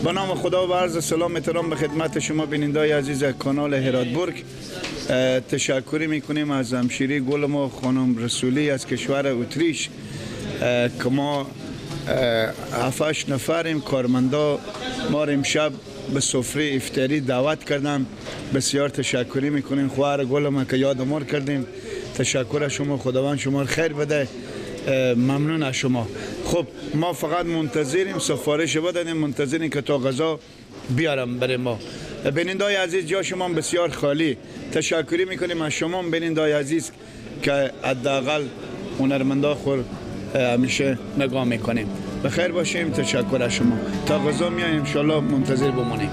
به نام خدا و عرض سلام احترام به خدمت شما بینندای عزیز کانال هراتبرگ. تشکری میکنیم از همشیری گل ما خانم رسولی از کشور اتریش که ما 7-8 نفریم کارمندا ما امشب به سفره افطاری دعوت کردم. بسیار تشکری میکنیم خواهر گل ما که یاد ما کردیم. تشکر از شما، خداوند شما خیر بده، ممنون از شما. خب ما فقط منتظریم سفارش بدیم، منتظریم که تا غذا بیارم برای ما. بینندای عزیز جا شما بسیار خالی. تشکری میکنیم از شما بینندای عزیز که حداقل هنرمندا خور همیشه نگاه میکنیم. بخیر باشیم، تشکر از شما. تا غذا میایم انشالله منتظر بمانیم.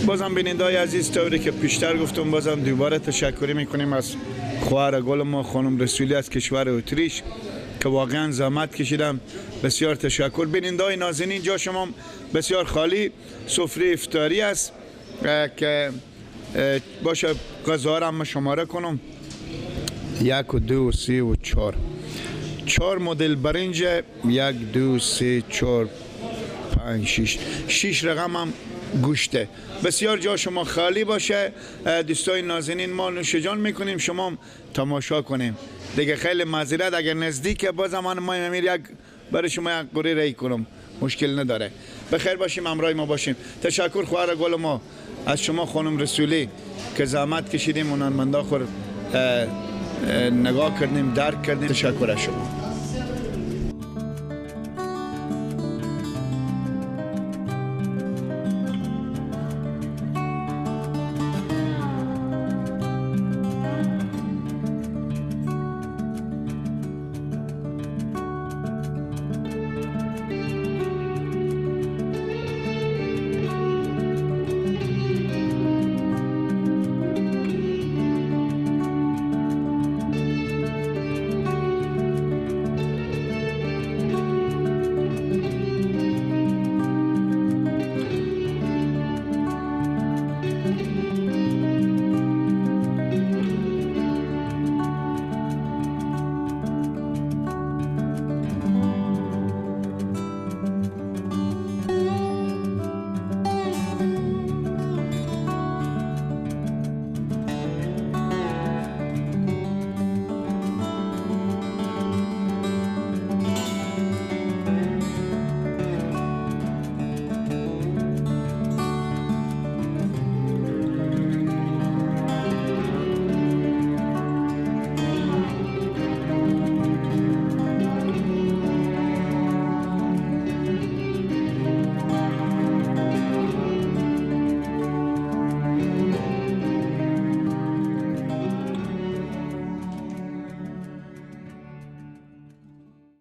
بازم بینندای عزیز طوری که پیشتر گفتم بازم دوباره تشکری میکنیم از خواهر گل ما خانم رسولی از کشور اتریش که واقعا زحمت کشیدم. بسیار تشکر. بینندای نازنین جا شما بسیار خالی. سفره افطاری است که باشه غذا را هم شماره کنم. 1 و 2 و 3 و 4 4 مدل برنج، 1 2 3 4 5 6 6 رقم هم گوشته. بسیار جا شما خالی باشه. دوستای نازنین ما نوش جان میکنیم، شما تماشا کنیم دیگه. خیلی معذرت اگر نزدیکه بازم ما امیر یک برای شما یک قره رای کنم، مشکل نداره. بخیر باشیم، همراه ما باشیم. تشکر خواهر گل ما از شما خانم رسولی که زحمت کشیدیم، هنرمندا خور نگاه کردیم، درک کردیم. تشکر از شما.